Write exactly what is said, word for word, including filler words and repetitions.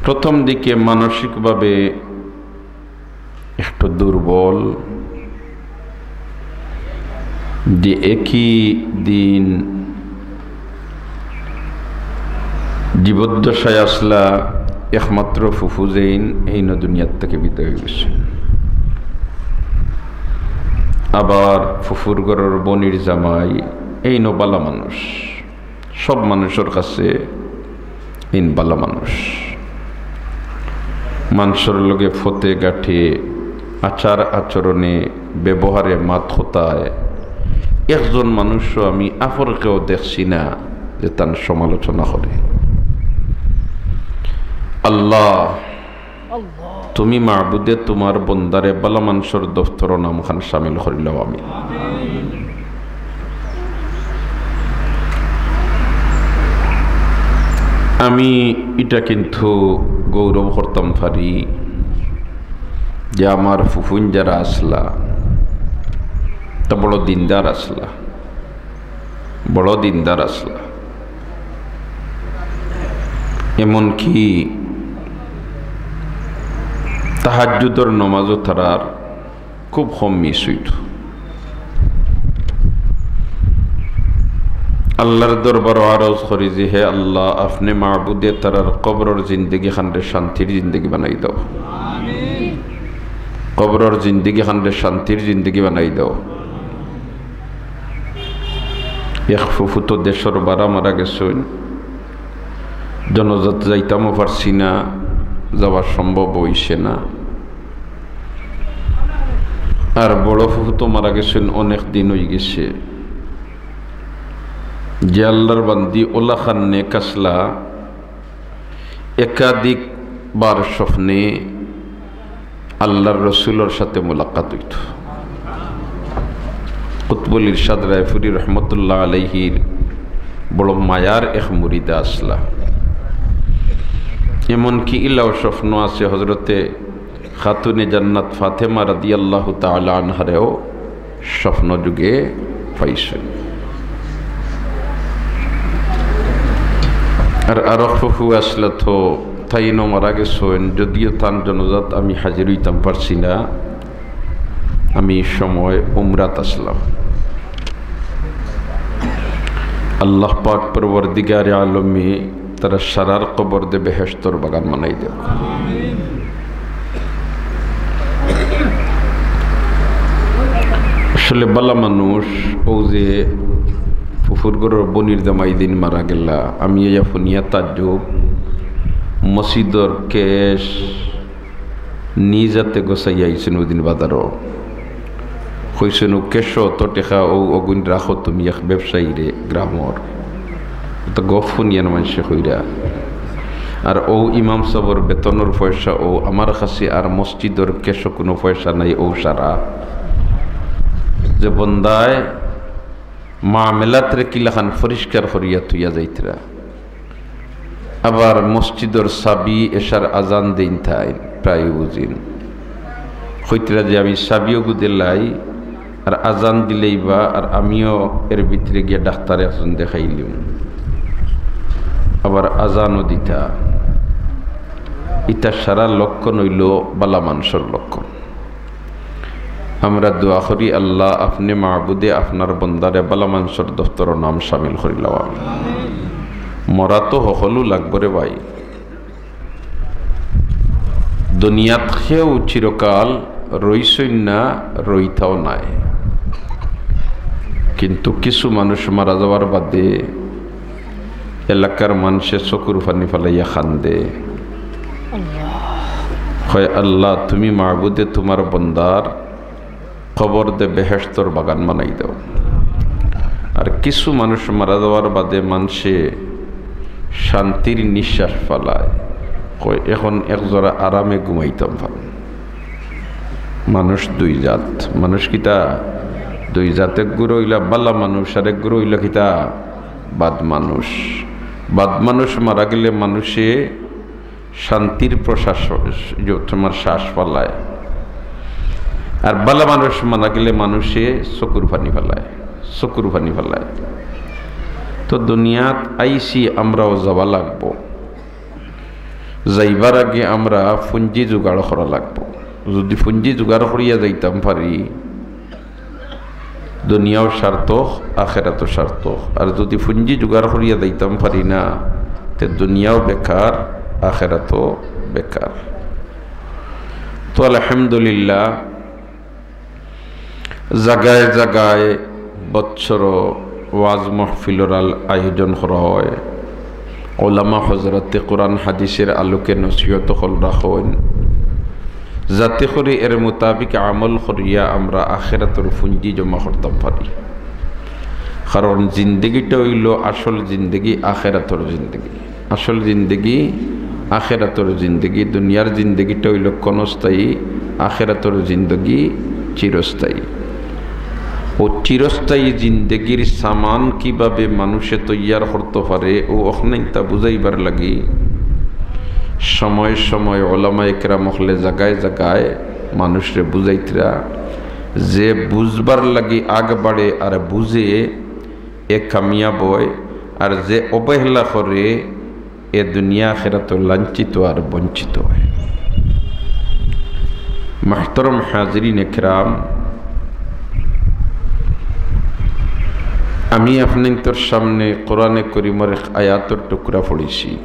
প্রথম দিকে মানসিকভাবে একটু দুর্বল, যে একই দিন জীবদ্দশায় আছলা একমাত্র ফুফু যেইন, এইনও দুনিয়ার থাকি বিদায় অইগেছে। আবার ফুফুর ঘরর বইনর জামাই, এইনও ভালা মানুষ, সব মানুষর কাছে এইন ভালা মানুষ। মানষর লগে পথে ঘাটে, আচার আচরণে, ব্যবহারে, মাত কথায় একজন মানুষও আমি আপরকেও দেখছি না যে তান সমালোচনা করে। আল্লাহ, তুমি মাবুদে তুমার বন্দারে ভালা মানষর দফতরো নামখান শামিল করিলাও। আমি, আমি ইটা কিন্তু গৌরব করতাম পারি যে আমার ফুফুইন যারা আছলা, তা বড় দিনদার আছলা, বড় দিনদার আছলা। এমনকি তাহাজ্জুদর নমাজও তারার খুব কম মিস অইতো। আল্লাহর দরবারো আরজ করি যে, হে আল্লাহ, আপনে মাবুদে তারার কবরর জিন্দেগিখানরে শান্তির জিন্দেগি বানাই দেও। কবরর জিন্দেগিখানরে শান্তির জিন্দেগি বানাই দেও। এক ফুফু তো দেশর বারা মারা গেছইন, জনাজাত যাইতামও পারছি না, যাওয়া সম্ভব অইছে না। আর বড় ফুফু তো মারা গেছইন, অনেক দিন অইগেছে। যে আল্লাহর বান্দি অউলাখান নেক আছলা, একাধিকবার স্বপ্নে আল্লাহর রসুলর সাথে মোলাকাত অইতো। কুতবুল ইরশাদ রায়পুরী রহমতুল্লাহ আলাইহির বড় মায়ার এক মুরিদা আছলা। এমনকি ইলাও স্বপ্ন আছে, হজরতে খাতুনে জান্নাত ফাতেমা রাদিয়াল্লাহু তাআলা আনহারেও স্বপ্ন যুগে পাইছইন। আর আরক ফুফু আছলা তো তাইনও মারা গেছইন, যদিও তান জনাজাত আমি হাজির অইতাম পারছি না, আমি ই সময় উমরাত আছলাম। আল্লাহ পাক পরওয়ারদিগারে আলমে তারা সারার কবরদে বেহেশতর বাগান বানাই দেও। আসলে ভালা মানুষ, অউ যে ফুফুর ঘরর বইনর জামাই যেইন মারা গেলা, আমি আইয়া হুনিয়া তাজ্জুব, মসজিদর কেশ নিজ আতে গছাইয়া আইছইন অউ দিন বাজারো। কইছইন, "অউ কেশো অত টেকা, অউ অগুইন রাখো তুমি এক ব্যবসায়ীরে গ্রামর।" তো গফ হুনিয়ান মানষে কইরা। আর অউ ইমাম সাবর বেতনর পয়সা অউ আমার কাছে, আর মসজিদর কেশো কুনু পয়সা নাই, অউ সারা। যে বন্দায় মামেলাতরে কিলাখান পরিষ্কার করিয়া থুইয়া যাইতরা। আবার মসজিদর চাবি এশার আজান দেইন তাইন, প্রায় বুঝিন। কইতরা যে আমি চাবিও গুদেলাই, আর আজান দিলেই বা, আর আমিও এর ভিতরে গিয়া ডাক্তার একজন দেখাইলিমু। আবার আজানও দিতা। ইতা সারা লক্ষণ অইলো ভালা মানষর লক্ষণ। আমরা দোয়া করি, আল্লাহ, আপনে মাবুদে আপনার বন্দারে ভালা মানষর দফতরো নাম শামিল করিলাও। মরা তো হকলউ লাগবো রে ভাই। দুনিয়াত কেউ চিরকাল রইছইন না, রইতাও নায়। কিন্তু কিছু মানুষ মারা যাওয়ার বাদে এলাকার মানষে চকুর পানি ফালাইয়া কান্দে। কয়, "আল্লাহ, তুমি মাবুদে তুমার বন্দার কবরদে বেহেশতর বাগান বানাই দেও।" আর কিছু মানুষ মারা যাওয়ার বাদে মানষে শান্তির নিঃশ্বাস ফালায়, কয়, "এখন এক জরা আরামে ঘুমাইতাম পারমু।" মানুষ দুই জাত। মানুষ কিতা? দুই জাত। এক গুরু অইলা ভালা মানুষ, আর এক গুরু অইলা কিতা? বাদ মানুষ। বাদ মানুষ মারা গেলে মানষে শান্তির প্রশ্বাস, যে তুমার শ্বাস ফালায়। আর ভালা মানুষ মারা গেলে মানষে চকুর পানি ফালায়, চকুর পানি ফালায়। তো দুনিয়াত আইছি, আমরাও যাওয়া লাগবো। যাইবার আগে আমরা পুঞ্জি জোগাড় করা লাগবো। যদি পুঞ্জি জোগাড় করিয়া যাইতাম পারি, দুনিয়াও সার্থক, আখেরাতও সার্থক। আর যদি পুঞ্জি জোগাড় করিয়া যাইতাম পারি না, তে দুনিয়াও বেকার, আখেরাতও বেকার। তো আলহামদুলিল্লাহ, জাগায় জাগায় বৎসর ওয়াজ মাহফিলর আল-, আয়োজন করা হয়। ওলামা হজরতে কোরআন হাদিসের আলোকে নসিহত হল রাখইন, যাতে করে এর মোতাবিক আমল করিয়া আমরা আখেরাতর পুঞ্জি জমা করতাম পারি। কারণ জিন্দেগিটা অইলো আসল জিন্দেগি, আখেরাতর জিন্দেগি। আসল জিন্দেগি আখেরাতর জিন্দেগি। দুনিয়ার জিন্দেগিটা অইলো ক্ষণস্থায়ী, আখেরাতর জিন্দেগি চিরস্থায়ী। ও চিরস্থায়ী জিন্দেগির সামান কিভাবে মানুষে তৈয়ার করতো পারে, ও অখনাইন্তা বুঝাইবার লাগি সময় সময় ওলামা একরাম অকলে জাগায় জাগায় মানুষরে বুঝাইতরা। যে বুঝবার লাগি আগ বাড়ে আর বুঝে, এ কামিয়াব অয়, আর যে অবহেলা করে, এ দুনিয়া আখেরাতো লাঞ্ছিত আর বঞ্চিত অয়। মাহতরম হাজিরিন একরাম, আমি আপনাইন্তর সামনে কোরআনে করিমর এক আয়াতর টুকরা পড়ছি।